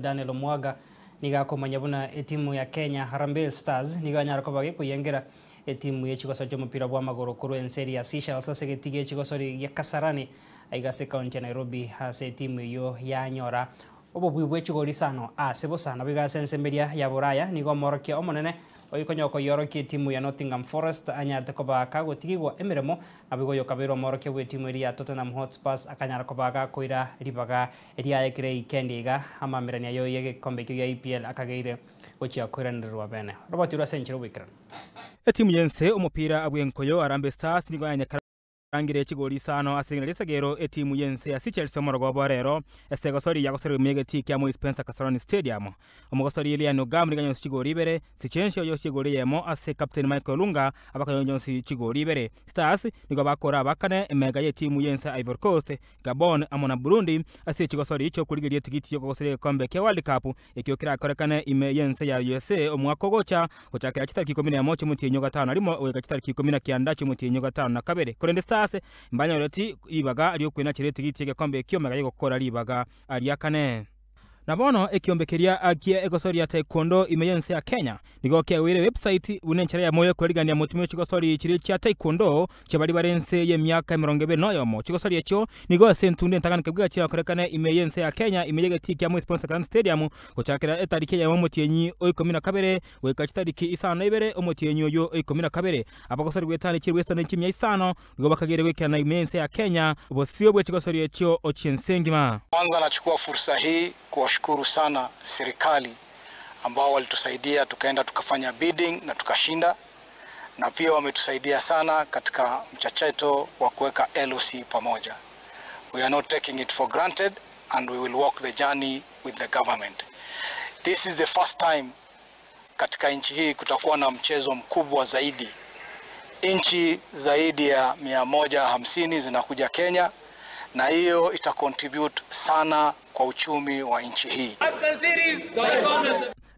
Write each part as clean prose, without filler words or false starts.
Daniel Omwaga nigo akomanya buna etimu ya Kenya Harambee Stars nigo yanyara koba gekoyengera etimu ye chigosori chi'omopira bw'amagoro korwa ense eria ya Seychelles ase egetii gie chigosori gia Kasarani aiga ase ekaunti ya Nairobi ase etimu eyio yanyora obobui bwe chigori isano ase bosa. Naboigo ase ensemo eria ya Boraya nigo omorokia omonene oikonya okoyiorokia etimu ya Nottingham Forest anyarete koba kagotigigwa emeremo Naboigo oyokabeire omworokia bw'etimu eria ya Tottenham Hotspurs akanyara koba gakoira ribaga riaye kera eikendi iga amamerani aye y'egekombe ekio gia EPL akageire gochia koiranererwa bene. Robert Oirwe ase enchera oboikeranu. Etimu y'ense omopira bw'enkoyo Harambee Stars nigo yanyekarangire chigori isano ase rigena ri'esegero etimu y'ense ya Seychelles omorogoba o rero ase egosori yagosorerwa ime y'egetii kia Moi Spencer Kasarani Stadium. Omogosori Elian Ogam nigo anyonsi chigori ibere, Sichenshi oyosie chigori eyemo ase captain Michael Olunga abakanywa nyonsi chigori ibere. Stars nigo bakora abakane emega y'etimu y'ense ya Ivory Coast, Gabon amo na Burundi ase chigosori chi'okorigeria etigiti y'okogosoria egekombe kia World Cup ekio kerakorekane ime y'ense ya usa omwaka ogocha gochakera chitariki ikomi nemo chi'omotienyi o gatano na rimo goika chitariki ikomi na kianda chi'omotienyi o gatano na kabere. Korende Stars mbanyoreti ribaga ri'okwenachera etigiti y'egekombe ekio mega y'ogokora ribaga ria kane. Na bono ekiombe keria gie egosori ya Taekwondo ime y'ense ya Kenya nigo kiagoire website buna enchera yamo y'okwerigania motime chigosori chiria chia Taekwondo chia baria bare ense y'emiaka 21. Chigosori echio nigo ase entundu entang'ani kebua chiakorekane ime y'ense ya Kenya ime y'egetii kia Moi Spencer Grand Stadium gochakera etariki eyemo omotienyi o ikomi na kabere goika chitariki isano na ibere omotienyi oyio o ikomi na kabere. Abagosori goetania chilifu isano ne chimia isano Nigo bakageire goikerana ime y'ense ya Kenya, obosio bwe chigosori echio ochie ense engima. Kwanza nachukua fursa hii kuwashukuru sana serikali ambao walitusaidia tukaenda tukafanya bidding na tukashinda, na pia wametusaidia sana katika mchacheto wa kuweka LOC pamoja. We are not taking it for granted and we will walk the journey with the government. This is the first time katika nchi hii kutakuwa na mchezo mkubwa zaidi. Nchi zaidi ya 150 zinakuja Kenya na hiyo ita contribute sana kwa uchumi wa nchi hii.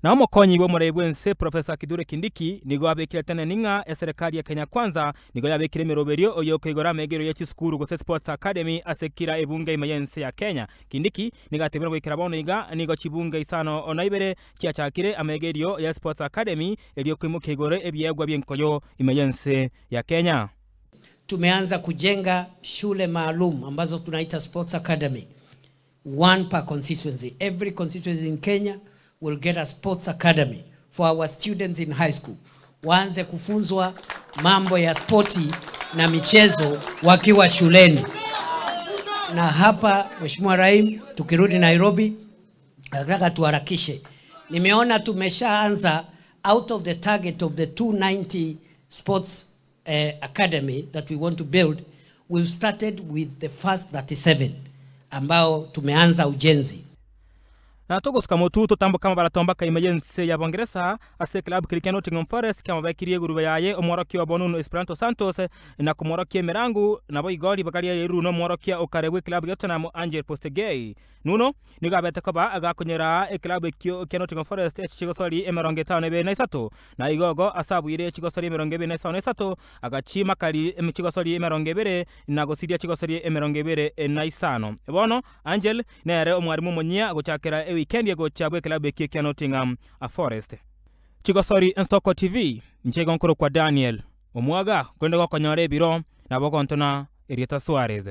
Na omokonyi bw'omorai bw'ense Professor Kithure Kindiki nigo abekire teneni ng'a eserekari ya Kenya Kwanza nigo yabekire emeroberio y'okoigora amaiga ye chisukuru gose Sports Academy ase kira ebunge ime y'ense ya Kenya. Kindiki nigo atebire goikera bono iga nigo chibunge isano na ibere chiachakire amaigerio ya Sports Academy erio koimokia igoro ebiegwa bi'enkoyo ime y'ense ya Kenya. Tumeanza kujenga shule maalum ambazo tunaita Sports Academy, one per constituency. Every constituency in Kenya will get a sports academy for our students in high school. Waanze kufunzwa mambo ya spoti na michezo wakiwa shuleni. Na hapa Mheshimiwa Raim, tukirudi Nairobi nataka tuharakishe. Nimeona tumeshaanza out of the target of the 290 sports academy that we want to build, we've started with the first 37 ambao tumeanza ujenzi. Na togosuka motwe totamboke amabarato mpaka ime y'ense ya Bongeresa ase eklabu keria kia Nottingham Forest kiamobekirie egurube yaye omworokia obo Nuno Esperanto Santos na komworokia emerangu naboigo ribaga riaye riru nomworokia okare bw'eklabu ya Tottenham Ange Postecoglou. Nuno nigo abete koba agakonyera eklabu ekio kia Nottingham Forest eche chigosori 52 na isato, na igo igo ase abuire chigosori 23 agachimakari chigosori 20 na gosiria chigosori 25. Bono Angel nere omwarimu omonyia gochakera ewikendi egocha bw'eklabu ekio kia Nottingham Forest. Chigosori Ensoko TV, inche igo nkorokwa Daniel Omwaga, korende gokonyora ebiro nabo ogontona erieta Suarez.